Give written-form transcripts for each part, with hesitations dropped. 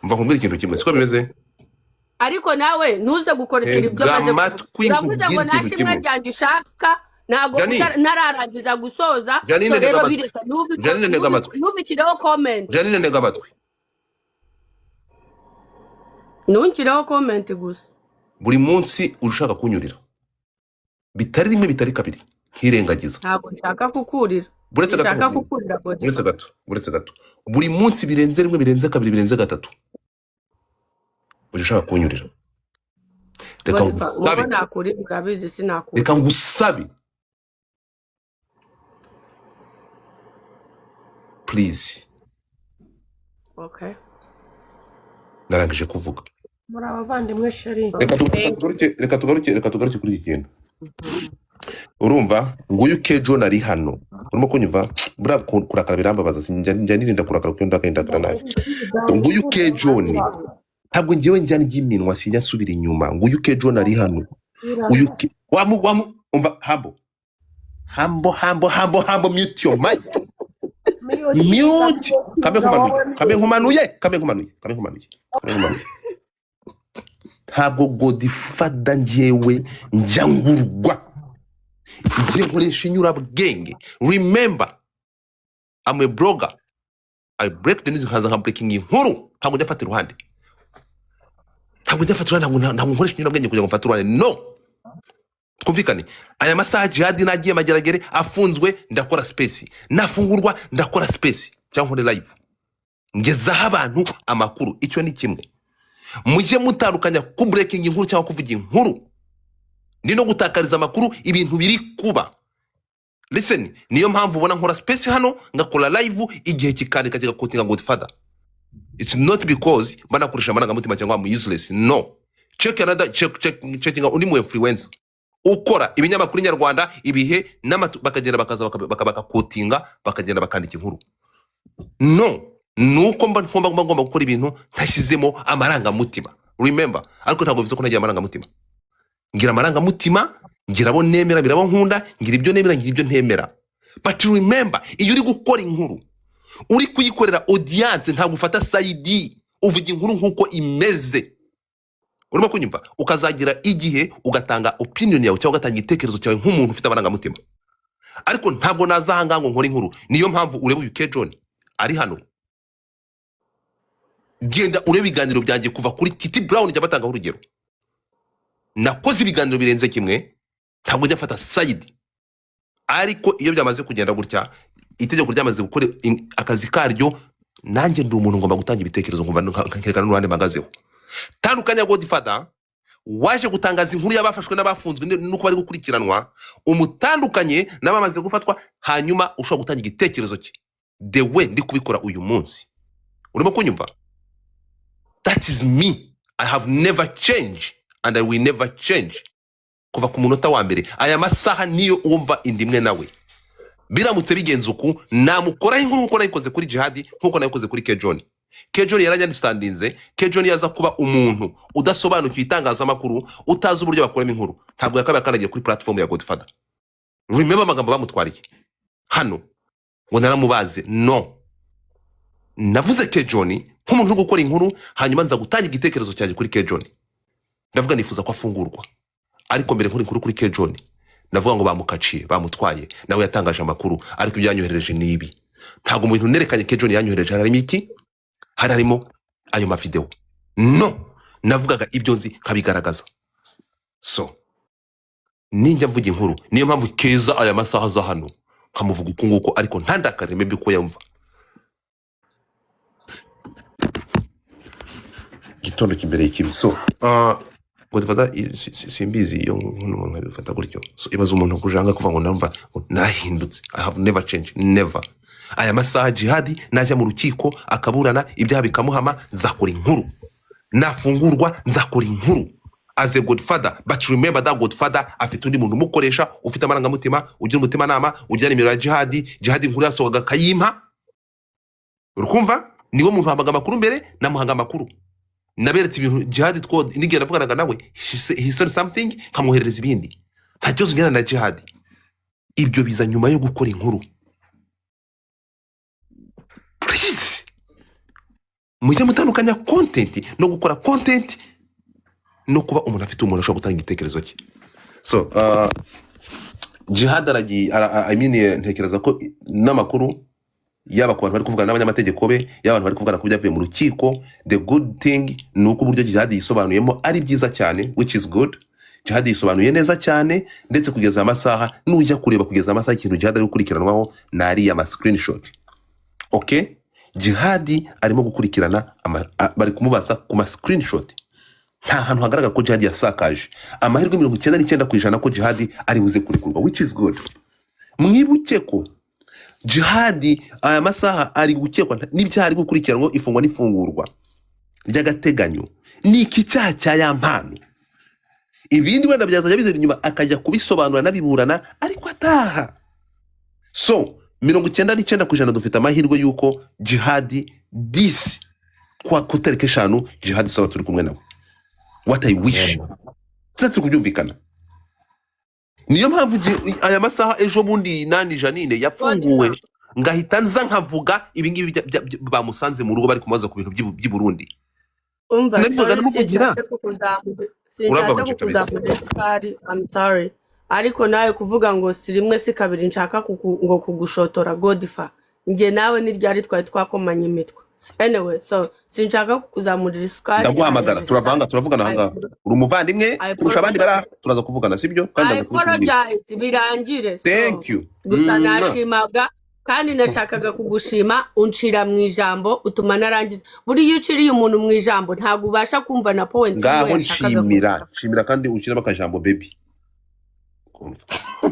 Mva nkubwire ikintu kimwe, siko bimeze? Ariko nawe ntuze gukorekera ibyo Tega maze kuvuga. amatwi, Uravuze ngo nkubwire nta ikintu shimwe kimwe. ryanjye ushaka, ntabwo Jani. Ntararangiza gusoza. Janine, So ntega rero amatwi. bireka Janine, ntega amatwi. ntubishyireho comment. Janine, ntega amatwi. Ntunshyireho comment gusa. Buri munsi ushaka kunyurira, bitari rimwe, bitari kabiri, nkirengagiza. Ntabwo nshaka kukurira. Buretse gato. Nshaka Nkubwire. kukurira, Buretse Godfather. gato, buretse gato. Buri munsi, birenze rimwe, birenze kabiri, birenze gatatu, ujya ushaka kunyurira. Reka Godfather, ngusabe. wowe nakurira, urabizi sinakurira. Reka ngusabe, please. Okay. Narangije kuvuga. Muri abavandimwe, chéri. Reka tugaruke, reka tugaruke, reka tugaruke kuri iki kintu. Urumva, nguyu Kejo nari hano, urimo kunyumva? Buriya kurakara birambabaza. Njya nirinda kurakara kuko ndakaye ndakara nabi. Nguyu Kejo, ntabwo ngewe njya ndya iminwa, sinjya nsubira inyuma. Nguyu Kejo nari hano. Uyu wamu wamu, umva, hambo hambo hambo hambo hambo, mute your mic, mute. Kambe nkumanuye, kambe nkumanuye, kambe nkumanuye, kambe nkumanuye, kambe nkumanuye. Ntabwo Godfather njyewe njya ngurwa, njye nkoresha inyurabwenge. Remember, I'm a blogger, I break the news, nkaza nka breaking inkuru. Ntabwo njya mfata iruhande, ntabwo njya mfata iruhande, ntabwo nkoresha inyurabwenge kugira ngo mfate uruhande. No, twumvikane, aya masaha Jihadi nagiye Mageragere afunzwe, ndakora space, nafungurwa ndakora space cyangwa nkore live, ngezaho abantu amakuru. Icyo ni kimwe. Mujye mutandukanya ku breaking inkuru cyangwa kuvuga inkuru, ndi no gutakariza amakuru ibintu biri kuba. Listen, niyo mpamvu ubona nkora space hano, ngakora live, igihe kikandika, kigaquotinga Godfather. It's not because mba nakoresha amarangamutima cyangwa I'm useless. No, check another, check, check, checkinga undi mu influencer ukora ibinyamakuru nyarwanda, Ibihe n'amatu, bakagenda bakaza bakaquotinga, bakagenda bakandika inkuru. No, nuko mba ngomba gukora ibintu ntashyizemo amarangamutima, remember. Ariko ntabwo bivuze ko ntagira amarangamutima. Ngira amarangamutima, ngira abo nemera, ngira abo nkunda, ngira ibyo nemera, ngira ibyo ntemera. But remember, iyo uri gukora inkuru, uri kuyikorera audience, ntabwo ufata side, uvuga inkuru nk'uko imeze. Urimo kunyumva? Ukazagira igihe ugatanga opinion yawe cyangwa ugatanga igitekerezo cyawe nk'umuntu ufite amarangamutima. Ariko ntabwo naza ahangaha ngo nkore inkuru. Niyo mpamvu ureba uyu K John ari hano. Genda urebe ibiganiro byanjye kuva kuri Titi Brown, jya batangaho urugero. Nakoze ibiganiro birenze kimwe, ntabwo njya mfata side. Ariko iyo byamaze kugenda gutya, itegeko ryamaze gukora akazi karyo, nanjye ndi umuntu, ngomba gutanga ibitekerezo, nkumva nkerekana n'uruhande mpagazeho. Tandukanya Godfather waje gutangaza inkuru y'abafashwe n'abafunzwe n'uko bari gukurikiranwa, umutandukanye n'abamaze gufatwa, hanyuma ushobora gutanga igitekerezo cye the way ndi kubikora uyu munsi. Urimo kunyumva? That is me. I have never changed and I will never change. Kuva ku munota wa mbere, aya masaha niyo wumva indimwe nawe. Biramutse bigenze uku, namukoraho inkuru nkuko nayikoze kuri Jihadi, nkuko nayikoze kuri Kejon. Kejon yaranyandistandinze. Kejon yaza kuba umuntu udasobanukiwe itangazamakuru, utazi uburyo bakoramo inkuru, ntabwo yakabaye akandagiye kuri platform ya Godfather. Remember amagambo bamutwariye hano ngo naramubaze. No, navuze Kejon nk'umuntu uri gukora inkuru, hanyuma nza gutanga igitekerezo cyanjye kuri Kejon. Ndavuga nifuza ko afungurwa, ariko mbere nkuru inkuru kuri Kejon, ndavuga ngo bamukaciye, bamutwaye, nawe yatangaje amakuru, ariko ibyo yanyoherereje ni ibi. Ntabwo mu bintu nerekanye Kejon yanyoherereje harimo iki, hari harimo ayo mavideo. No, navugaga ibyo nzi nkabigaragaza. So ninjya mvuga inkuru, niyo mpamvu Keza aya masaha aza hano nkamuvuga uku nguku, ariko ntandakarire, maybe uko yumva igitondo kimbereye kibi. So Godfather, simbizi iyo nk'umuntu umuntu abifata gutyo. So ibaza umuntu kujanga kuva ngo ndumva ngo narahindutse. I have never changed, never. Aya masaha Jihadi najya mu rukiko akaburana, ibyaha bikamuhama, nzakora inkuru. Nafungurwa nzakora inkuru as a godfather. But remember that Godfather afite undi muntu umukoresha ufite amarangamutima, ugira umutimanama, ugira nimero ya Jihadi. Jihadi inkuru yasohokaga akayimpa. Urukumva, niwe muntu wampaga amakuru mbere, namuhaga amakuru, naberetse ibintu Jihadi two n'igihe navuganaga nawe, he said something, nkamwoherereza ibindi. Nta kibazo ngirana na Jihadi. Ibyo biza nyuma yo gukora inkuru. Please. Mujye mutandukanya content no gukora content no kuba umuntu afite umuntu ashobora gutanga igitekerezo cye. So Jihad aragiye I mean, ntekereza ko n'amakuru, yaba ku bantu bari kuvugana n'abanyamategeko be, yaba abantu bari kuvugana ku byavuye mu rukiko, the good thing ni uko uburyo Jihad yisobanuyemo ari byiza cyane, which is good. Jihad yisobanuye neza cyane, ndetse kugeza amasaha nujya kureba, kugeza amasaha, ikintu Jihad ari gukurikiranwaho ni ariya ma screenshot. Okay, Jihad arimo gukurikirana bari kumubaza ku ma screenshot. Nta hantu hagaragara ko Jihad yasakaje. Amahirwe 99% ko Jihad ari buze kurekurwa, which is good. Mwibuke ko Jihadi aya masaha ari gukekwa n'ibyaha ari gukurikiranwa, ifungwa n'ifungurwa ry'agateganyo, ni iki cyaha cya ya mpano. Ibindi wenda byazajya bizera inyuma, akajya kubisobanura n'abiburana, ariko ataha. So 99% dufite amahirwe y'uko Jihadi disi kwa ku tariki 5 Jihadi saba turi kumwe nawe. What I wish, sasa turi kubyumvikana. Niyo mpamvu aya masaha, ejo bundi nani Janine yafunguwe, ngahita nza nkavuga ibingibi bamusanze mu rugo bari kumubaza ku bintu by'i Burundi. Umva, Nabivuga, sorry, ndamuvugira. sinshatse kukuzamura, sinshatse Urambabaje kabisa. kukuzamura isukari. I'm sorry, ariko nawe kuvuga ngo si rimwe si kabiri nshaka ngo kugushotora. Godfa, njye nawe ni ryari twari twakomanya imitwe? Anyway, so sinshaka kukuzamurira isukari. Ndaguhamagara. I am Turavanga, turavugana ahangaha. Uri umuvandimwe I kurusha abandi bari aha. apologize. Turaza kuvugana, sibyo? Kandi I ndaza kubikubwira. apologize, birangire. So Thank you. gusa Mwah. nashimaga kandi nashakaga kugushima, uncira mu ijambo utuma narangiza. Buriya iyo uciriye umuntu mu ijambo ntabwo ubasha kumva na point yiwe Ngaho yashakaga nshimira. kuvuga. Nshimira kandi ushyiremo akajambo baby.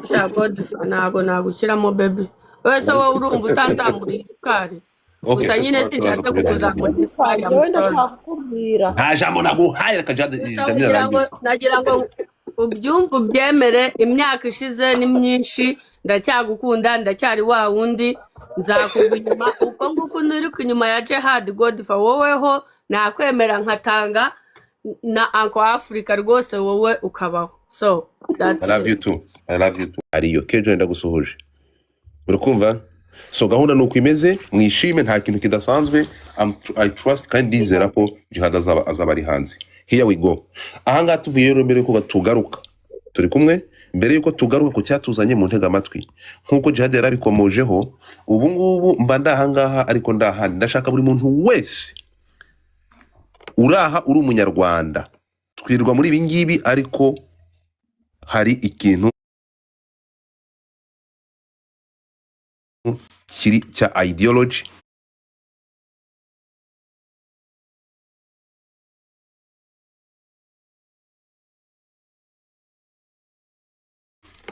Sha Godfrey, ntabwo nagushyiramo baby. Wese wowe urumva utanzamuriye isukari. Okay. Gusa nyine Turaza sinshatse kubiganira. kukuzamurira isukari. Njyewe I'm sorry. ndashaka kukubwira. Nta jambo naguhaye, reka Gusa Janine kugira ngo arangize. nagira ngo ubyumve ubyemere, imyaka ishize ni myinshi, ndacyagukunda, ndacyari wa wundi, nzakugwa inyuma uko nguko nuri inyuma ya Jihad. Godfa, woweho nakwemera nkatanga na Uncle Africa rwose, wowe ukabaho. So that's I love it. you too. I love you too. Ariyo Kejo, ndagusuhuje. Uri kumva? So gahunda ni uko imeze, mwishime, nta kintu kidasanzwe. I trust kandi ndizera ko Jihad azaba ari hanze. Here we go. Ahangaha tuvuye rero, mbere yuko tugaruka, turi kumwe, mbere yuko tugaruka ku cyatuzanye mu ntega amatwi, nk'uko Jihad yarabikomojeho, ubu ngubu mba ndahangaha ariko ndahandi. Ndashaka buri muntu wese uraha uri umunyarwanda, twirirwa muri ibi ngibi, ariko hari ikintu kiri cya ideology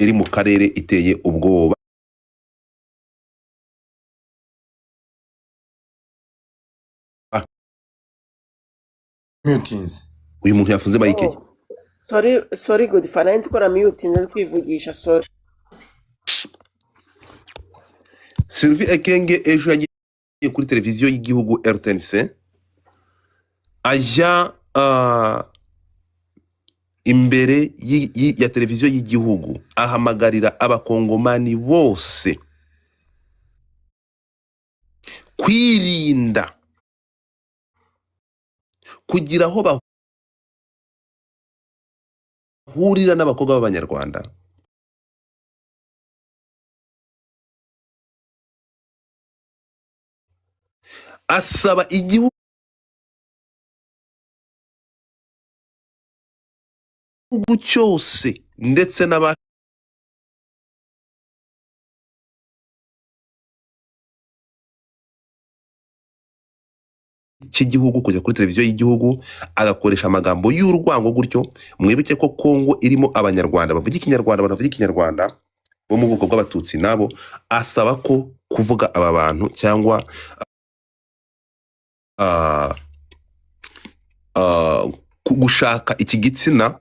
iri mu karere iteye ubwoba. Mutinze. Uyu muntu yafunze mic ye. Oh, sorry, sorry Godfather, nari nzi ko na mutinze ari kwivugisha, sorry. Sylvie Ekenge ejo yagiye kuri televiziyo y'igihugu RTNC, ajya imbere ya televiziyo y'igihugu, ahamagarira abakongomani bose kwirinda kugira aho bahurira n'abakobwa b'abanyarwanda. Asaba igihugu cyose ndetse n'aba cy'igihugu kujya kuri televiziyo y'igihugu agakoresha amagambo y'urwango gutyo. Mwibuke ko Kongo irimo abanyarwanda bavuga ikinyarwanda, banavuga ikinyarwanda bo mu bwoko bw'abatutsi, nabo asaba ko kuvuga aba bantu cyangwa gushaka iki gitsina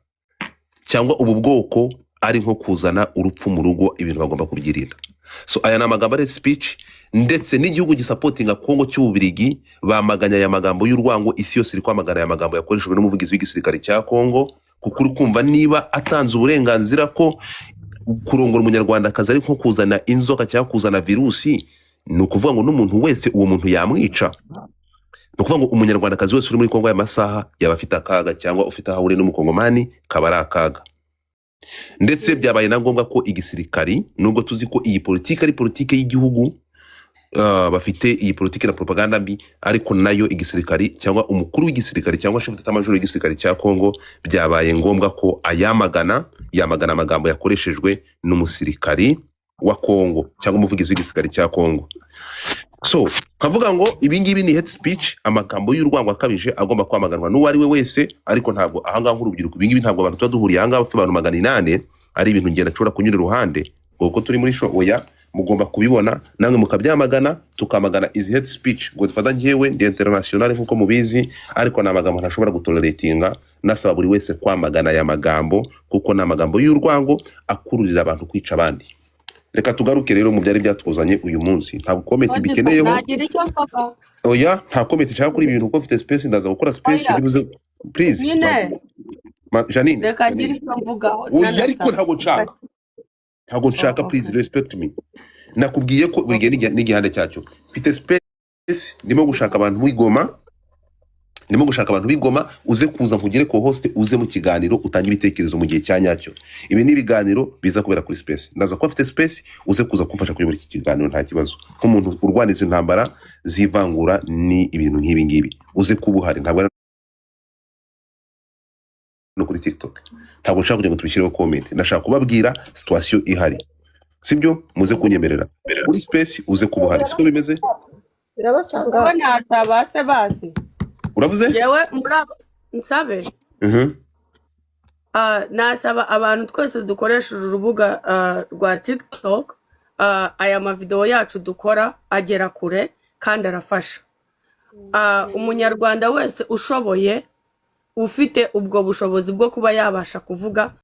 cyangwa ubu bwoko ari nko kuzana urupfu mu rugo, ibintu bagomba kubyirinda. So aya ni amagambo ari speech, ndetse n'igihugu gisapotinga Kongo cy'Ububirigi bamaganya aya magambo y'urwango. Isi yose iri kwamagana aya magambo yakoreshejwe n'umuvugizi w'igisirikare cya Kongo, kuko uri kumva niba atanze uburenganzira ko kurongora umunyarwandakazi ari nko kuzana inzoka cyangwa kuzana virusi, ni ukuvuga ngo n'umuntu wese uwo muntu yamwica. Ni ukuvuga ngo Umunyarwandakazi wese uri muri Kongo aya masaha yaba afite akaga, cyangwa ufite aho ahuriye n'Umukongomani kaba ari akaga. Ndetse byabaye na ngombwa ko igisirikari, nubwo tuzi ko iyi politiki ari politiki y'igihugu, bafite iyi politiki na propaganda mbi, ariko nayo igisirikari cyangwa umukuru w'igisirikari cyangwa chef d'état-major w'igisirikare cya Kongo byabaye ngombwa ko ayamagana, yamagana amagambo yakoreshejwe n'umusirikari wa Kongo cyangwa umuvugizi w'igisirikare cya Kongo. So kavuga ngo ibi ngibi ni hate speech, amagambo y'urwango akabije agomba kwamaganwa n'uwo ari we wese. Ariko ntabwo ahangaha nk'urubyiruko, ibi ngibi ntabwo abantu tuba duhuriye ahangaha bafite abantu 800 ari ibintu ngenda nshobora kunyura iruhande ngo kuko turi muri show. Oya, mugomba kubibona namwe mukabyamagana, tukamagana izi hate speech. Ngo dufata njyewe ndi international nk'uko mubizi, ariko ni amagambo ntashobora gutoleratinga. Nasaba buri wese kwamagana aya magambo kuko ni amagambo y'urwango akururira abantu kwica abandi. Reka tugaruke rero mu byari byatuzanye uyu munsi. Ntabwo comment mbikeneyeho. Nagira icyo mvuga. Oya, nta comment nshaka kuri ibi bintu kuko mfite space, ndaza gukora space. Oya. Ndibuze, please. Nyine. Janine. Reka ngire Janine. icyo mvugaho. Oya, ariko ntabwo nshaka. Oh, Please okay. respect me. Nakubwiye ko buri gihe n'igihande cyacyo. Mfite space, ndimo gushaka abantu b'igoma, ndimo gushaka abantu b'igoma. Uze kuza nkugire ko host, uze mu kiganiro utange ibitekerezo mu gihe cya nyacyo. Ibi ni ibiganiro biza kubera kuri space. Ndaza kuba mfite space, uze kuza kumfasha kuyobora iki kiganiro, nta kibazo. Nk'umuntu urwana izi ntambara z'ivangura ni ibintu nk'ibi ngibi, uze kuba uhari. Ntabwo ari no kuri TikTok, ntabwo nshaka kugira ngo tubishyireho comment. Ndashaka kubabwira situation ihari, sibyo? Muze kunyemerera kuri space, uze kuba uhari, siko bimeze? Birabasanga. Ko nasaba se basi? Uravuze? Yewe, muri abo nsabe. Nasaba abantu twese dukoresha uru rubuga rwa TikTok, aya mavidewo yacu dukora agera kure kandi arafasha. Umunyarwanda wese ushoboye, ufite ubwo bushobozi bwo kuba yabasha kuvuga.